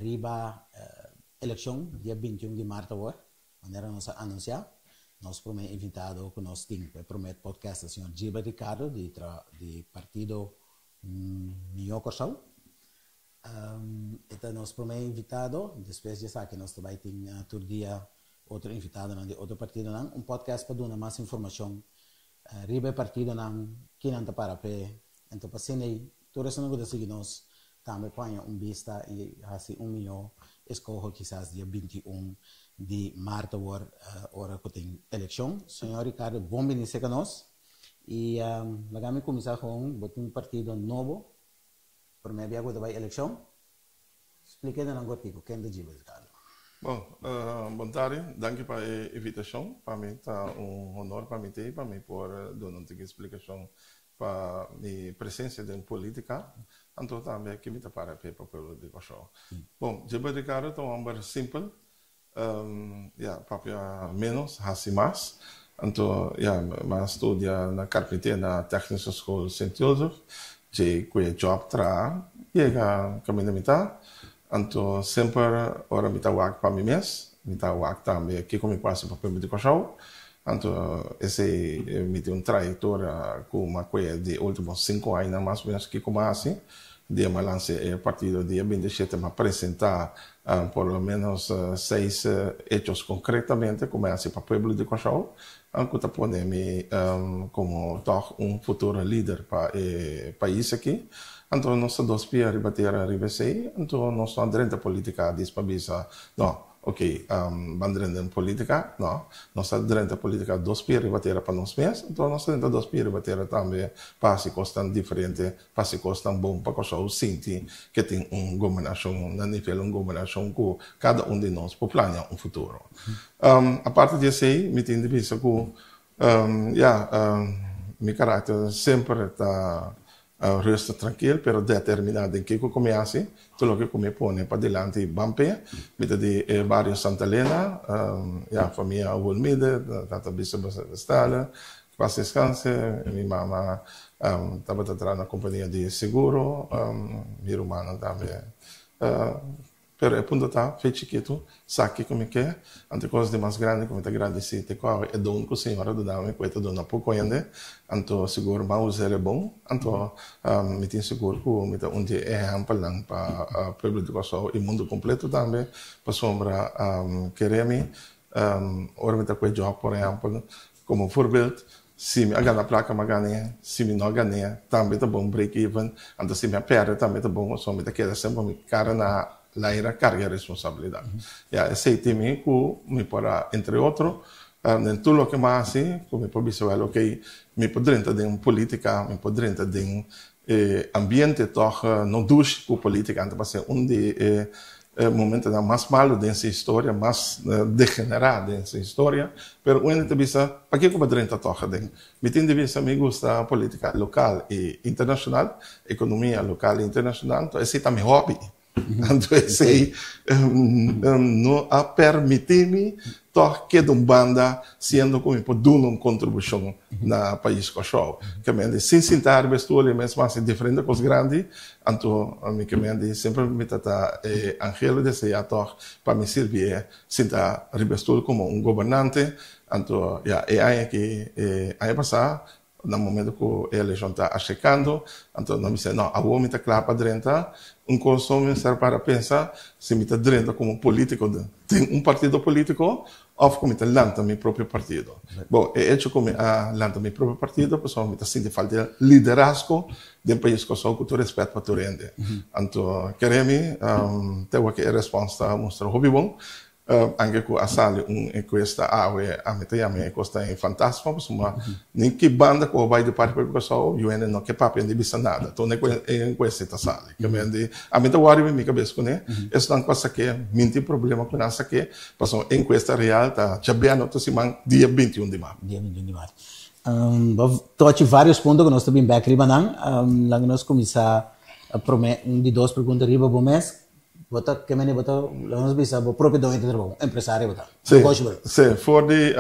Riba elekshon dia bintiun di mart awor, manera nos a anunsiá, nos promé invitado ku nos tin pa e promé podcast ta señor Gilbert Ricardo di di partido Mihó Kòrsou. E ta nos promé invitado, despues di esaki nos ta bai tin tur dia otro invitadonan di otro partidonan. Un podcast pa duna mas informashon riba e partidonan, kinan ta para p'e, anto pa asina ei tur esunnan ku ta sigui nos tambe por haña un bista i hasi un mihó eskoho kisas dia 21 di mart awor ora ku tin elekshon. Señor Ricardo bon bini serka nos i laga mi kuminsá kon bo tin un partido nobo promé bia ku ta bai elekshon. Splika nan kortiku ken ta Gilbert Ricardo. Bon, bon tardi. Danki pa e invitashon. Pa mi ta un honor pa mi t'ei pa mi por duna un tiki splikashon pa mi presencia den politica, anto tambe ki mi ta para p'e pa pueblo di Kòrsou. Bon, Gilbert Ricardo ta un hòmber simpel, ya, papia ménos, hasi mas. Anto, ya, mi a studia na karpinté na Technische School Sint Jozef, dje ku e jòb traha yega kaminda mi ta. Anto semper ora mi ta wak pa mi mes, mi ta wak tambe kiko mi por hasi pa pueblo di Kòrsou. Anto esei mi tin un trayektoria ku mi a kohe di e ultimo sinku añanan mas o menos kiko mi a hasi. Dia mi a lansa e partido dia 27 mi a presentá por lo menos seis hechos konkretamente ku mi a hasi pa pueblo di Kòrsou ku ta pone mi komo tòg un futuro lider pa e pais aki. Anto nos ta dos pia riba tera riba esei, anto nos no a drenta politica dis pa bisa, no, ok, ban drenta den politica, no, nos ta drenta politica dos pia riba tera pa nos mes, anto nos ta drenta dos pia riba tera tambe pa hasi cosnan diferente, pa hasi cosnan bon pa Kòrsou sinti ke tin un gobernashon na nivel, un gobernashon ku kada un di nos por plania un futuro. Aparte di esei mi tin di bisa ku, ya, mi karakter semper ta Rustig trankil pero determiná den kiko ku mi hasi, tur loke ku mi pone padilanti ban p'e. Mi ta di e bario Santa Elena, ya famia Wolmide, tata bisa Stella, pas deskanse, mi mama tabata traha na kompania di seguro, mi rumannan tambe. Pero e punto ta, fe chikitu sa kiko mi ke, anto e kos di mas grandi ku mi ta gradisí te ku awe e don ku Señor a duna mi, ku e ta duna poko hende, anto sigur mi a usa el e bon, anto mi tin sigur ku mi ta un di e ehèmpelnan pa pueblo di Kòrsou i mundu kompleto tambe, pasobra kere mi, ora mi ta ku e jòb por ehèmpel, komo voorbeeld, si mi a gana plaka mi a gan'é, si mi no a gan'é tambe ta bon break even, anto si mi a pèrdè tambe ta bon pasobra mi ta keda semper mi kara na laira karga e responsabilidat. Ya esei tin mi ku mi por a entre otro den tur loke mi a hasi ku mi por bisa wèl okey mi por drenta den politika, mi por drenta den e ambiente tòg no dushi ku politika anto pasobra un di e momentonan mas malu den su historia, mas degenerá den su historia, pero un hende ta bisa, pakiko bo a drenta tòg aden? Mi tin di bisa mi gusta politika lokal i internashonal, ekonomia lokal i internashonal, enton esei ta mi hòbi. Anto esei no a permití mi tòg keda un banda siendo ku mi por duna un kontribushon na pais Kòrsou. Ke mende sin sinta ariba e stoel e mes mas diferente kos grandi, anto mi ke mende semper mi ta ta e anhelo deseá tòg pa mi sirbié sinta riba e stoel komo un gobernante. Anto ya e aña aki e aña pasá Na momento ku e elekshon ta aserkando, anto nan bisa, no, awor mi ta kla pa drenta. Un kos so mi mester para pensa, si mi ta drenta komo polítiko den un partido polítiko òf ku mi ta lanta mi propio partido. Bon, e echo ku mi a lanta mi propio partido pasobra mi ta sinti falta di liderazgo den pais Kòrsou ku tur rèspèt pa tur hende. Anto, kere mi, te wak e respòns ta mustra hopi bon. Anke ku a sali un enkuesta awe, ami ta yama e enkuesta e fantasma pasobra ni ki banda ku bo bai di parti Pueblo Kòrsou yu hende no ke papia ni bisa nada. Tur e enkuesta ta sali. Ke men di ami ta wòri mi kabes kuné. Esnan ku a sak'é mi tin problema ku nan a sak'é pasobra e enkuesta real ta djabièrnè otro siman dia 21 di mart. Dia 21 di mart. Bo tochi varios punto ku nos ta bin bèk riba nan. Laga nos kuminsá promé un di dos pregunta riba bo mes. Bo ta ke manera bo ta laga nos bisa bo propio doño di trabou, empresario bo ta. Sí, Negoshi bo ta. sí. For di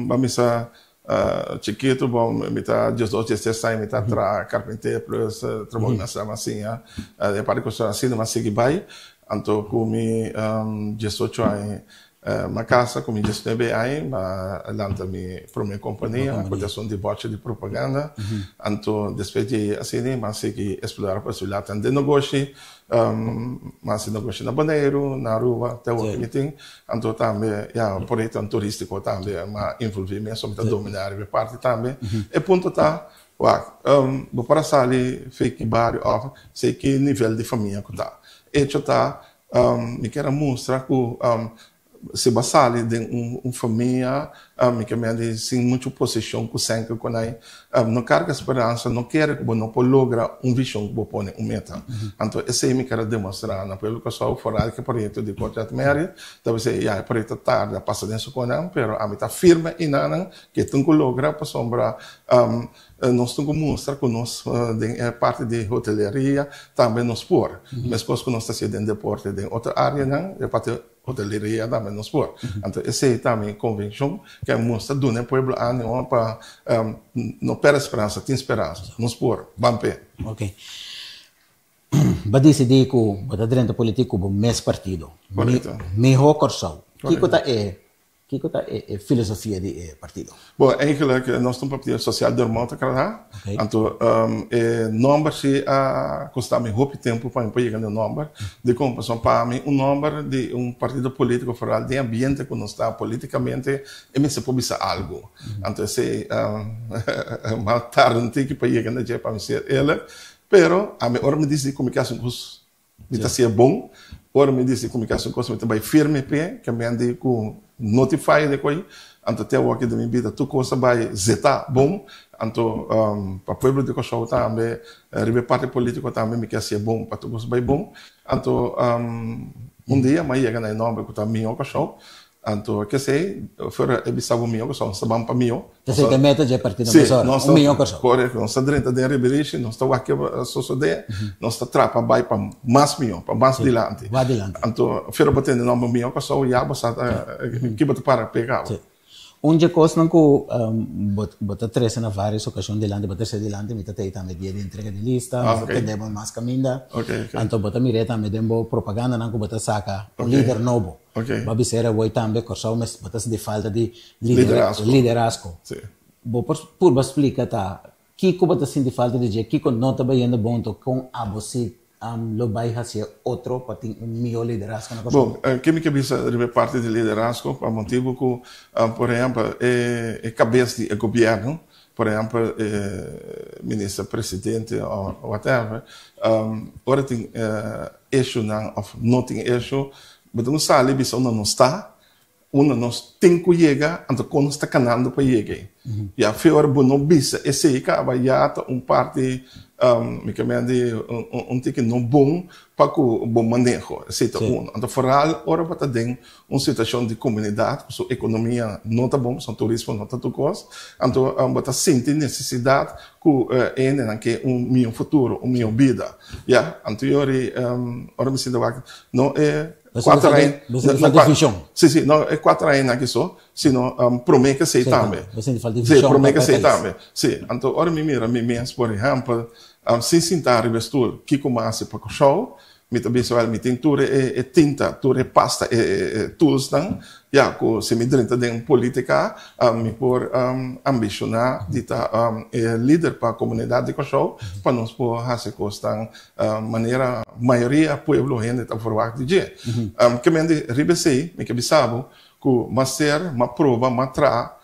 bo misa chikitu bo mi ta diesdos, diestres aña mi ta traha karpinter plus trabou di mesa mi a siña e parti ku asina mi a sigui bai. Anto ku mi 18 aña Mi a casa cu mi 19 aña, mi a lanta mi prome compania, cu ta esun di bochi di propaganda. Anto despues di asina mi a sigui explora posibilidadnan den negoshi. Mi a haci negoshi na Boneiru, na Aruba, te awor cu mi tin. Anto tambe, ya, proyectonan turistico tambe mi a envolvi mes, mi ta domina riba e parti tambe. E punto ta, wak, bo por a sali fei ki bario of sei ki nivel di famia cu ta. Hecho ta, Mi kier a mustra ku si bo a sali den un famia, mi ke mende sin muchu posishon ku sènke ku nan, no karga speransa, no kere ku bo no por logra un vishon ku bo pone, un meta. Anto esei mi kier a demostrá na pueblo Kòrsou, foral ku e proyekto di Courtyard Marriott, ta bisa ya e proyekto tarda pasa den su konan, pero ami ta firme einan ke tin ku logra pasobra Nos tin ku mustra ku nos den e parti di hoteleria tambe nos por. Meskos ku nos ta hasi den deporte den otro areanan, den parti hoteleria tambe nos por. Anto esei ta mi konvikshon ke a mustra duna e pueblo animo pa no pèrdè speransa, tin speransa. Nos por. Ban p'e. Ok. Bo a disidí ku bo ta drenta politik ku bo mes partido. Korekto. Mihó Kòrsou. Kiko ta e Kiko ta e filosofia di e partido? Bon, eigenlijk nos ta un partido sociaal-democrata. Anto e nomber si a kosta mi hopi tempu pa mi por yega na e nomber. Dikon? Pasobra pa mi un nomber di un partido politico, foral den ambiente ku nos ta politicamente, e mester por bisa algu. Anto esei mas tarde un tiki pa yega na dje pa mi ser eerlijk. Pero ami ora mi disidi ku mi ke hasi un kos Mi ta siña bon. Ora mi disi ku mi ke hasi un kos, mi ta bai firme p'e, ke mi a di ku no tin faya den koi. Anto te awor aki den mi bida tur kos a bai zeta bon. Anto pa pueblo di Kòrsou tambe, riba e parti polítiko tambe mi ke hasié bon pa tur kos bai bon. Anto un dia mi a yega na e nòmber ku ta Mihó Kòrsou. Anto kesei, fuera e bisa bo mihó Kòrsou, nos ta ban pa mihó. Esei ta e meta dje partido mesora, un mihó Kòrsou. Korekto, nos ta drenta den Riberishi, nos ta wak ke sosodé, nos ta trapa bai pa mas mihó, pa mas dilanti. Wak dilanti. Anto, fuera bo tende nòmber mihó Kòrsou, ya bo sa ki bo ta para pega awe. Un dje kosnan ku bo ta trese na vários okashon dilanti, bo ta trese dilanti, mi ta tei tambe dia di entrega di lista, nos ta tende bo mas kaminda, anto bo ta mir'é tambe den bo propagandanan ku bo ta saka un lider nobo. Bo a bisa era woi tambe Kòrsou mes bo ta sinti falta di liderazgo. Bo por purba splika ta kiko bo ta sinti falta di dje, kiko no ta bayendo bon anto kon abo si lo bai hasié otro pa tin un mihó liderazgo na Kòrsou? Bon, ke mi ke bisa riba e parti di liderazgo pa motibu ku por ehèmpel e kabes di e gobièrnu, por ehèmpel e minister presidente òf whatever, ora tin issuenan òf no tin issue, Bo ta no sali bisa unda nos ta, unda nos tin ku yega, anto kon nos ta kanando pa yega ei. Ya fe ora bo no bisa esei kaba ya ta un parti, mi ke mira di un tiki no bon pa ku bo maneho. Esei ta uno. Anto foral ora bo ta den un situashon di komunidat ku su ekonomia no ta bon, pasobra turismo no ta tur kos, anto bo ta sinti nesesidat ku e hendenan ke un mihó futuro, un mihó bida. Ya, anto yori ora mi sinta wak, no e kuater aña. Bo sinti falta di vision. Si, si, no e kuater añanan aki so, sino promé ke esei tambe. Bo sinti falta di vision. Si, promé ke esei tambe. Si, anto ora mi mira mi mes, por ehèmpel, sin sinta riba e stul, kiko mi a hasi pa Kòrsou? Mi ta bisa wèl, mi tin tur e tinta, tur e pasta, e toolsnan, ya ku si mi drenta den politika, mi por ambishoná di ta e lider pa komunidat di Kòrsou, pa nos por hasi kosnan manera mayoria pueblo hende ta verwagt di dje. Ke men di riba esei, mi ke bisa bo ku m'a ser, m'a proba, m'a traha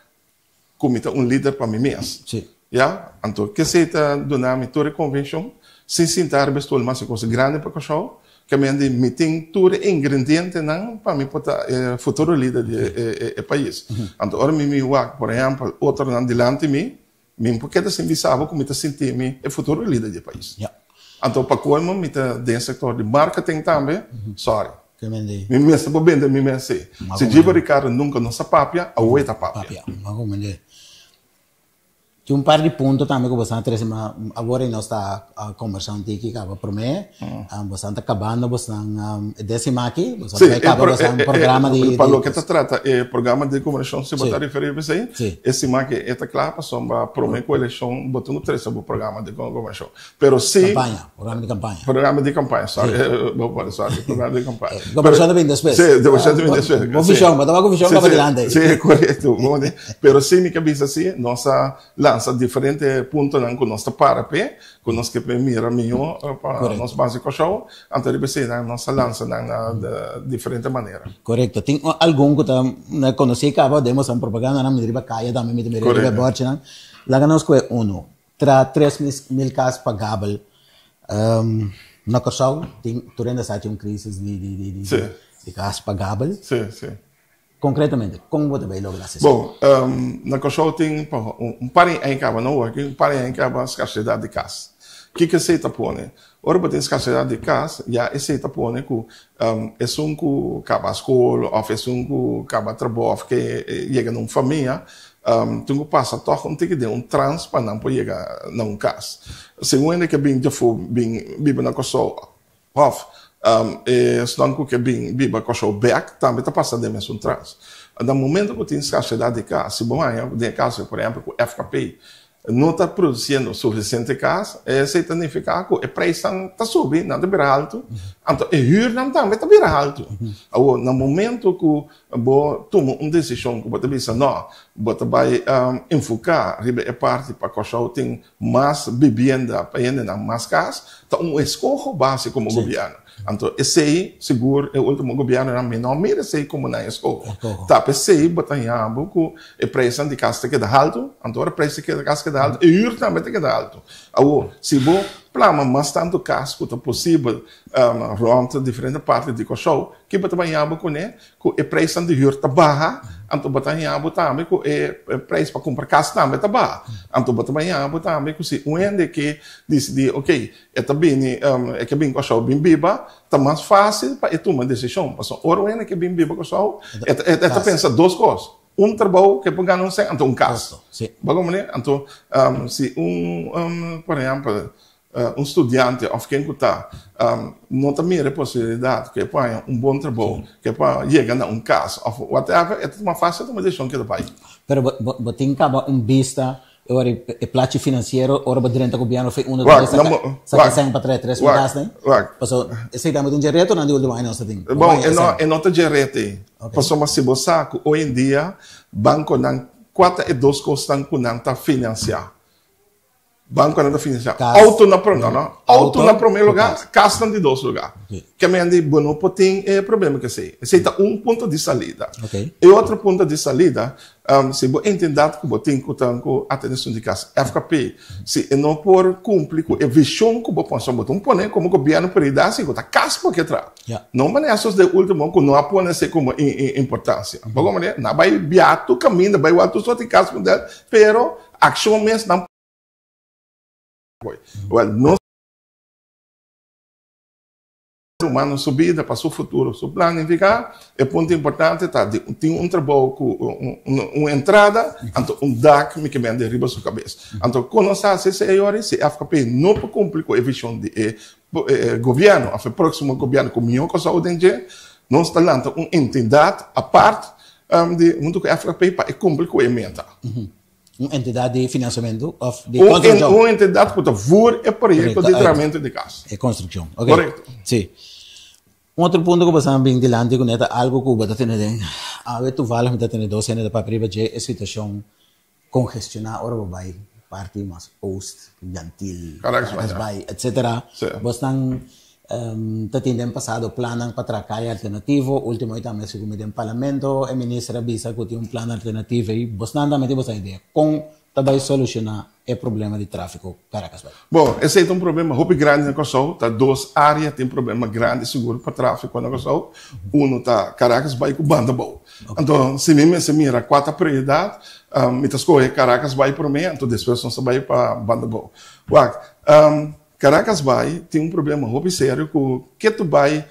ku mi ta un lider pa mi mes. Ya, anto kesei ta duna mi tur e konvenshon, sin sinta riba e stol mas e kos grandi pa Kòrsou. Ke men di mi tin tur e ingredientenan pa mi por ta e futuro lider di e pais. Anto ora mi mi wak, por ehèmpel, otronan dilanti mi, mi no por keda sin bisa bo ku mi ta sinti mi e futuro lider di e pais. Anto pa kolmo mi ta den sektor di marketing tambe, sorry. Mi mester por bende mi mes si. Si Gilbert Ricardo nunka no sa papia, awe ta papia. Tin un par di punto tambe ku boso a trese, ma awor ei nos ta kombersá un tiki kaba. Promé, boso ta kabando bosonan e désima aki, boso ta bai kaba bosonan programa di. Pa loke ta trata e programa di gobernashon, si bo ta referí pa esei, e siman aki e ta kla pasobra promé ku elekshon bo tin ku trese bo programa di gobernashon. Pero si. Kampaña, programa di kampaña. Programa di kampaña, sorry, bo pone sorry, programa di kampaña. Gobernashon ta bini despues. Si, gobernashon ta bini despues. Bo vishon, bo ta wak ku vishon kaba dilanti. Si, korekto. Pero si mi ke bisa si, nos a lansa diferente puntonan ku nos ta para p'e, ku nos ke p'e mira mihó pa nos base Kòrsou, anto riba eseinan nos a lansa nan na diferente manera. Korekto. Tin algun ku ta konosí kaba den boso propagandanan, mi riba kaya tambe mi ta mira riba e bòrchinan. Laga nos kohe unu. Tra 3000 kas pagabel na Kòrsou tin tur hende sa tin un krisis di di di di kas pagabel. Sí, sí. Konkretamente, kon bo ta bai logra hasi esei? Bon, na Kòrsou tin un par di aña kaba, no awor, un par di aña kaba skarsedat di kas. Kiko esei ta pone? Ora bo tin skarsedat di kas, ya esei ta pone ku esun ku kaba skol òf esun ku kaba trabou òf ke yega na un famia, Tin ku pasa tòg un tiki den un trans pa nan por yega na un kas. Segun hende ke bin djafó bin biba na Kòrsou òf esnan ku ke bin biba Kòrsou bèk tambe ta pasa den mesun trans. Na momento ku tin skarsedat di kas, si bo haña den e kaso por ehèmpel ku FKP no ta produsiendo sufisiente kas, esei ta nifiká ku e preisnan ta subi, nan ta bira haltu, anto e hürnan tambe ta bira haltu. Awor, na momento ku bo tuma un desishon ku bo ta bisa no, bo ta bai enfoká riba e parti pa Kòrsou tin mas bibienda pa hendenan, mas kas, ta un eskoho base komo gobièrnu. Anto esei sigur e ultimo gobièrnunan mi no mira esei komo nan eskoho. Ta p'esei bo ta haña bo ku E preisnan di kas ta keda haltu, anto ora preis di kas keda haltu, e hür tambe ta keda haltu. Awor, si bo plama mas tantu kas ku ta posibel rònt diferente parti di Kòrsou, ke bo ta baña bo kuné? Ku e preisnan di hür ta baha, anto bo ta haña bo tambe ku e preis pa kumpra kas tambe ta baha. Anto bo ta baña bo tambe ku si un hende ke disidí, okey, e ta bini, e ke bin Kòrsou bin biba, ta mas fásil pa e tuma desishon. Pasobra ora un hende ke bin biba Kòrsou, e ta pensa dos kos. Un trabou ke por gana un sèn, anto un kas. Bo komprende? Anto si un, por ehèmpel, un studiante òf ken ku ta no ta mira e posibilidat ku e por haña un bon trabou, ku e por yega na un kas òf whatever, e ta tuma fásil tuma desishon keda bai. Pero bo tin kaba un bista E ora e plachi finansiero ora bo drenta gobièrnu fei unda ta bai saka sèn pa trae 3000 kas den? Pasobra esei tambe ta un dje retonan di ultimo aña nos ta tin. Bon, e no e no ta dje reto ei. Pasobra si bo sa ku hoy en dia bankonan kua ta e dos kosnan ku nan ta finansiá? Bankonan ta finansiá outo na promé, no no, outo na promé lugá, kasnan di dos lugá. Ke men di bo no por tin e problema ku esei. Esei ta un punto di salida. E otro punto di salida Si bo entendat ku bo tin ku ta ku atenshon di kas FKP, si e no por kumpli ku e vishon ku bo pone, so bo ta un pone komo gobièrnu prioridat si ku ta kas bo ke traha. No manera sos de ultimo ku no a pone esei komo importansia. Bo komprende? Nan a bai bia tur kaminda, bai wak tur sorti kas modèl, pero akshon mes nan pone. Wèl, nos. Humano su bida pa su futuro, su planifica. E punto importante ta di tin un trabou cu un entrada, anto un dak mi ke bende riba su cabes. Anto con nos ta haci esey ayori si FKP no por cumpli cu e vision di e gobierno of e proximo gobierno cu miho Kòrsou den dje, nos ta lanta un entidad apart di hunto cu FKP pa e cumpli cu e meta. Un entidat di finansiamentu òf di konstrukshon? Un entidat ku ta voer e proyekto di trahamentu di kas. E konstrukshon, oke. Korekto. Si. Un otro punto ku bo sa bin dilanti kuné ta algu ku bo ta tene den awe toevallig mi ta tene dos hende ta papia riba dje e situashon kongestioná ora bo bai parti mas oost, Jan Thiel, Caracasbaai, etsetera. Bosnan Ta tin den pasado plannan pa traha kaya alternativo. Ultimo ei tambe segun mi den parlamento e minister a bisa ku tin un plan alternativo ei. Bosnan tambe tin boso idea kon ta bai solushoná e problema di tráfiko Caracasbaai? Bon, esei ta un problema hopi grandi na Kòrsou. Ta dos área tin problema grandi sigur pa tráfiko na Kòrsou. Unu ta Caracasbaai ku Bandabou. Anto si mi mester mira kua ta prioridat, mi ta skohe Caracasbaai promé, anto despues nos ta bai pa Bandabou. Wak, Caracasbaai tin un problema hopi serio ku ketu bai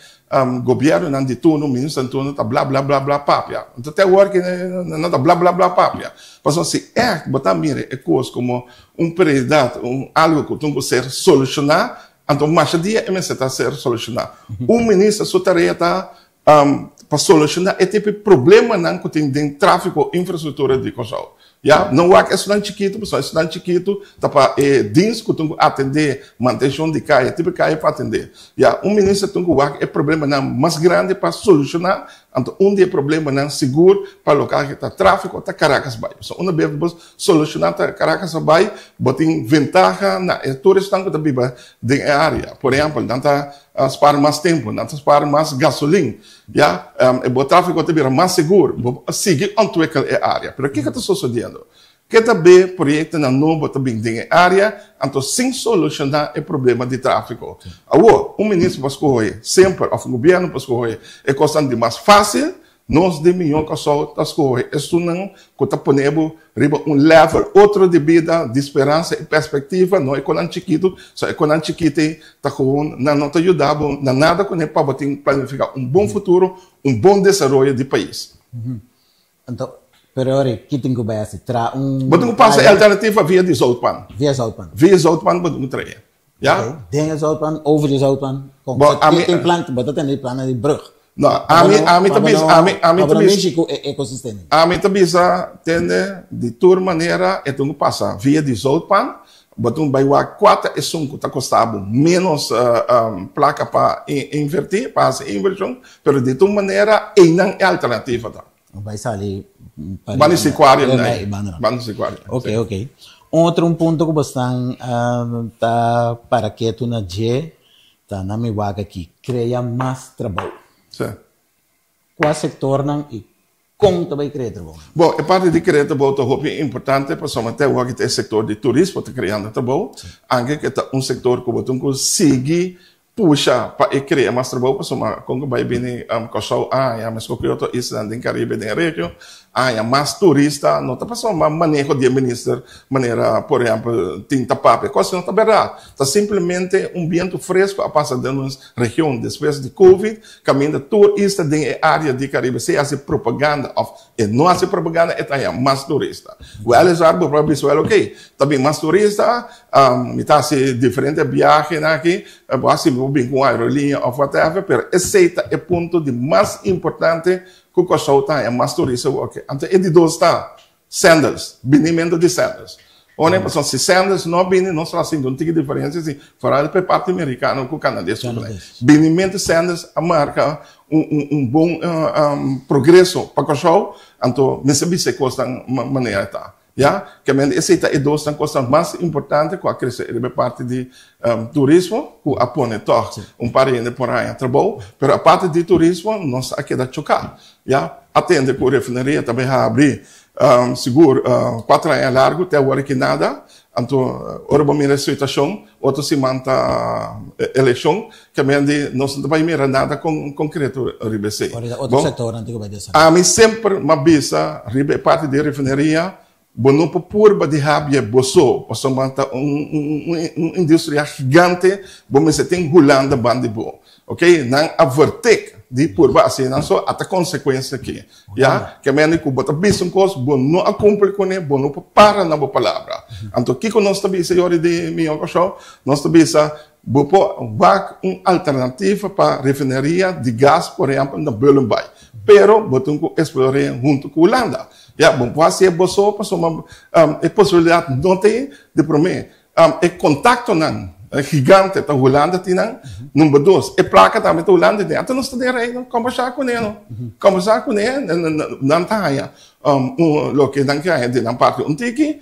Gobiernonan di turno, ministernan di turno ta bla bla bla bla papia. Anto te awor ki nan ta bla bla bla papia. Pasobra si ègt bo ta mira e kos komo un prioridat, un algu ku tin ku ser solushoná, anto masha dia e mester ta ser solushoná. Un minister su tarea ta pa solushoná e tipo di problemanan ku tin den tráfiko, infrastruktura di Kòrsou. Ya, no wak esunnan chikitu, pasobra esunnan chikitu ta pa e dins ku tin ku atendé mantenshon di kaya, tipo di kaya pa atendé. Ya, un minister tin ku wak e problemanan mas grandi pa solushoná, anto un di e problemanan sigur pa loke ta tráfiko ta Caracas bai. Pasobra una bes bo solushoná ta Caracas bai, bo tin ventaha na e tur esnan ku ta biba den e área. Por ehèmpel, nan ta spar mas tempu, nan ta spar mas gasolin. Ya, e bo tráfiko ta bira mas sigur, bo a sigui ontwikkel e área. Pero kiko ta sosodiendo? Ke ta be proyektonan nobo ta bin den e área, anto sin solushoná e problema di tráfiko. Awor, un minister por skohe semper, òf un gobièrnu por skohe e kosnan di mas fásil, nos di Mihó Kòrsou ta skohe esunnan ku ta pone bo riba un level otro di bida, di speransa i perspektiva, no e konan chikitu, so e konan chikit ei ta gewoon nan no ta yuda bo na nada kuné pa bo tin planifiká un bon futuro, un bon desaroyo di pais. Anto, pero ora ki tin ku bai hasi? Traha un Bo tin ku pasa e alternativa via di Zoutpan. Via Zoutpan. Via Zoutpan bo tin ku traha. Ya. Okay. Den e Zoutpan, over di Zoutpan, kon? Bo, ami, Tin plan, bo ta tende di plannan di brug. No, ami, ami ta bisa, ami, ami ta bisa. Mishi ku e ekosistema. Ami ta bisa, tende, di tur manera e tin ku pasa via di Zoutpan, bo tin ku bai wak kua ta esun ku ta kosta bo ménos plaka pa invertí, pa hasi e invershon, pero di tur manera einan e alternativa ta. Bai sali pa Banda Sicuario na Banda Sicuario. Ok, ok. Un otro un punto ku bo stan ta para ketu na dje ta na mi wak aki, krea mas trabou. Sí. Kua sektornan i kon ta bai krea trabou? Bon, e parti di krea trabou ta hopi importante pasobra te awor ta e sektor di turismo ta kreando trabou, anke ke ta un sektor ku bo tin ku sigui Pusha pa e krea mas trabou pasobra kon ku bai bini Kòrsou a haña meskos ku e otro islanan den Karibe den e region a haña mas turista no ta pasobra mas maneho di e minister manera por ehèmpel tin ta papia kos no ta bèrdat ta simplemente un bientu fresku a pasa den nos region despues di covid kaminda tur isla den e área di Karibe sea hasi propaganda òf E no hasi propaganda, e ta haña mas turista. Weliswaar bo por bisa, wèl oké, ta bin mas turista, mi ta hasi diferente biahenan aki, bo hasi bo bin ku un aerolínea òf whatever, pero esei ta e punto di mas importante ku Kòrsou ta haña mas turista ku oké. Anto e di dos ta sandals, binimentu di sandals. Ora pasobra si Sanders no bini nos lo a sinti un tiki diferencia si foral pa e parti mericano cu canades cu ta Binimento Sanders a marca un un bon progreso pa Kòrsou anto mester bisa e cosnan manera ta ya kende esey ta e dosnan cosnan mas importante cu a crece riba e parti di turismo cu a pone tog un par hende por haña trabou pero aparte di turismo nos a keda choca ya atende cu refineria ta bay habri Sigur, cuater aña largu te awor aki nada. Anto ora bo mira e situacion, otro siman ta eleccion, ke men di nos no ta bay mira nada concreto riba esey. Ora ta otro sectornan tin cu bay desaroya. Ami semper m'a bisa riba e parti di refineria, bo no por purba di habia bo so, pasobra ta un industria gigante, bo mester tin Hulanda banda di bo. Ok, nan a vertek di purba asina, so a ta consecuencia aki. Ya, ke mende ku bo ta bisa un kos, bo no a kumpli kuné, bo no por para na bo palabra. Anto kiko nos ta bisa yori di Mihó Kòrsou? Nos ta bisa, bo por wak un alternativa pa refineria di gas, por ehèmpel na Bullenbaai. Pero bo tin ku eksplor'é huntu ku Hulanda. Ya, bo no por hasié bo so pasobra e posibilidat no t'ei di promé. E kontaktonan gigante ta Hulanda tin nan. Number dos, e plaka tambe ta Hulanda tin. Anto nos ta den Reino, kombersá kuné no. Kombersá kuné, nan ta haña loke nan ke haña di nan parti un tiki,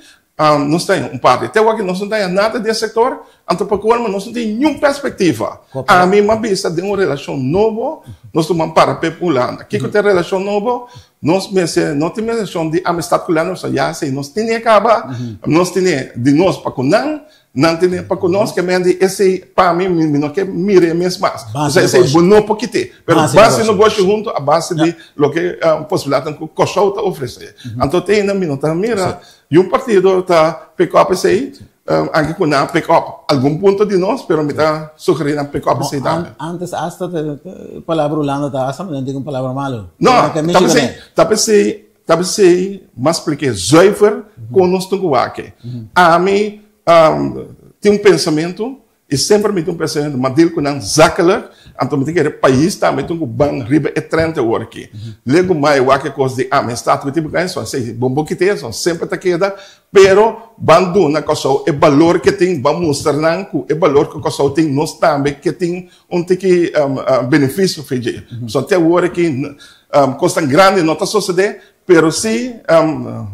nos ta haña un parti. Te awor nos no ta haña nada di e sektor, anto pa kolmo nos no tin niun perspektiva. Ami m'a bisa den un relashon nobo, nos ta ban para p'e Hulanda. Kiko ta e relashon nobo? Nos mester no tin relashon di amistad ku Hulanda, pasobra ya esei nos tene kaba, nos tene di nos pa ku nan, nan tene pa ku nos, ke men di esei pa mi, mi no ke mira e mes mas. Osea esei bo no por kit'é, pero base negoshi huntu a base di loke posibilidatnan ku Kòrsou ta ofresé. Anto te ainda mi no ta mira yu partido ta pick up esei, anke ku nan a pick up algun punto di nos, pero mi ta sugerí nan pick up esei tambe. Antes asta e palabra Hulanda ta asta, mi no tin un palabra malu. No, ta p'esei, ta p'esei, ta p'esei mas splik'é zuiver kon nos tin ku wak. Ami tin un pensamentu I semper mi tin un pensamentu, m'a deal ku nan zakelijk, anto mi ta kere pais tambe tin ku ban riba e trend awor aki. Lego mai wak e kos di amistad ku tipo ku eso, esei bon bo kita eso, semper ta keda, pero ban duna Kòrsou e balor ke tin, ban mustra nan ku e balor ku Kòrsou tin, nos tambe ke tin un tiki benefisio for dje. Pasobra te awor aki kosnan grandi no ta sosode, Pero si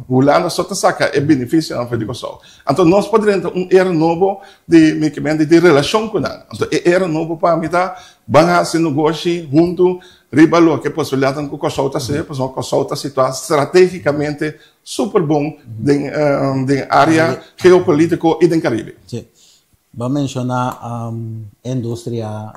Hulanda so ta saca e beneficionan for di Kòrsou. Anto nos por drenta un era nobo di mi ke men di relashon ku nan. Anto e era nobo pa mi ta ban hasi negoshi huntu riba loke posibilidatnan ku Kòrsou ta hacer, pasobra Kòrsou ta situá strategicamente super bon den den area geopolitico i den Caribe. Sí. Bo a menshoná e industria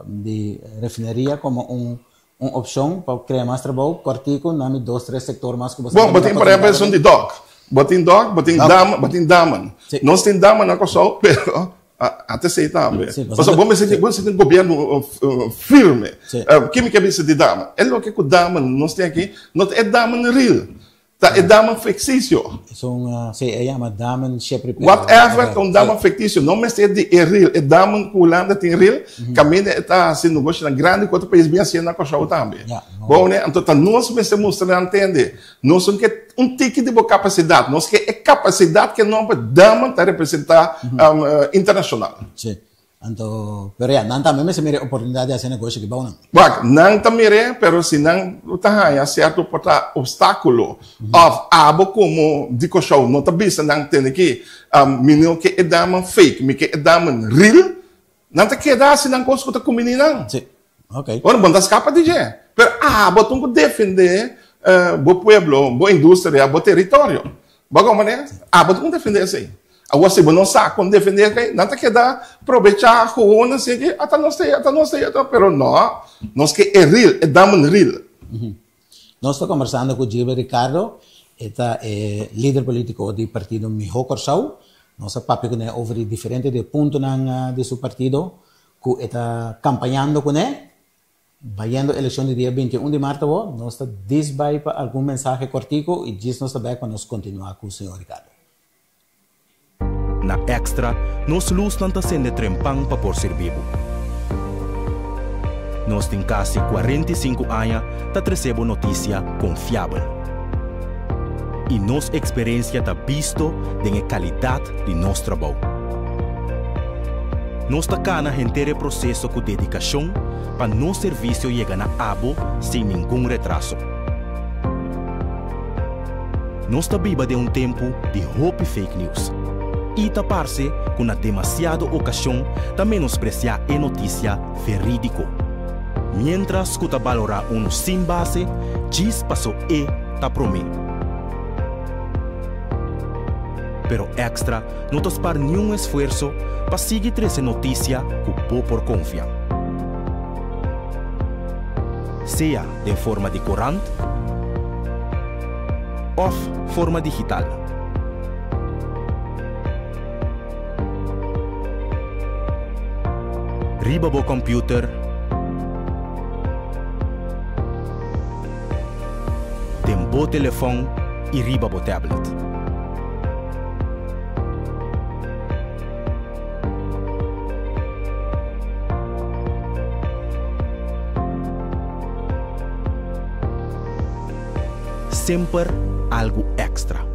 di refineria komo un Un opshon pa krea mas trabou, kòrtiku na mi dos tres sektor mas ku bo Bon, bo tin por ehempel esun di dòk. Bo tin dòk, bo tin dam, bo tin damen. Nos tin damen na Kòrsou, pero a ta esei tambe. Pasobra bo mester tin, bo mester tin gobièrnu firme. Ki mi ke bisa di damen? E loke ku damen nos tin aki, no ta e damen real. Ta e damen ficticio. Esun, si, e yama damen shepri pero. Whatever, ta un damen ficticio. No mester di e real. E damen cu Hulanda tin real, caminda e ta haci negoshonan grandi cu otro pais bin haciendo na Curaçao tambe. Bo ne? Anto ta nos mester mustra nan tende. Nos no ke un tiki di bo capacidad. Nos ke e capacidad cu e nomber damen ta representa internacional. Si. Anto, pero ya, nan tambe mester mira e oportunidat di hasi negoshi ki bou nan. Wak, nan ta mir'é, pero si nan ta haña sierto por ta obstákulo òf abo komo di Kòrsou no ta bisa nan tende ki mi no ke e daman fake, mi ke e daman real, nan ta keda hasi nan kos ku ta kumbiní nan. Sí, ok. Ora, bo no ta skapa di dje. Pero abo tin ku defendé bo pueblo, bo industria, bo teritorio. Bo a komprendé? Abo tin ku defendé esei. Awor si bo no sa kon defendé esei, nan ta keda probechá gewoon así ki ata nos t'ei, ata nos t'ei, ata, pero no, nos ke e real, e damen real. Nos ta kombersando ku Gilbert Ricardo, e ta e lider polítiko di partido Mihó Kòrsou. Nos a papia kuné over di diferente di e puntonan di su partido ku e ta kampañando kuné. Bayendo elekshon di dia 21 di mart awor, nos ta dis bai pa algun mensahe kòrtiku i djis nos ta bèk pa nos kontinuá ku señor Ricardo. Na Extra, nos lusnan ta sende trempan pa por sirbi bo. Nos tin kasi 45 aña ta trese bo notisia konfiabel. I nos eksperensia ta bisto den e kalidat di nos trabou. Nos ta kana henter e proseso ku dedikashon pa nos servisio yega na abo sin ningun retraso. Nos ta biba den un tempu di hopi fake news i ta parse ku na demasiado okashon ta menospresiá e notisia verídiko. Miéntras ku ta balorá unu sin base djis paso e ta promé. Pero Extra no ta spar niun esfuerso pa sigui trese notisia ku bo por konfia. Sea den forma di korant òf forma digital. Riba bo kòmpiuter, den bo telefòn i riba bo tablet. Semper algu èkstra.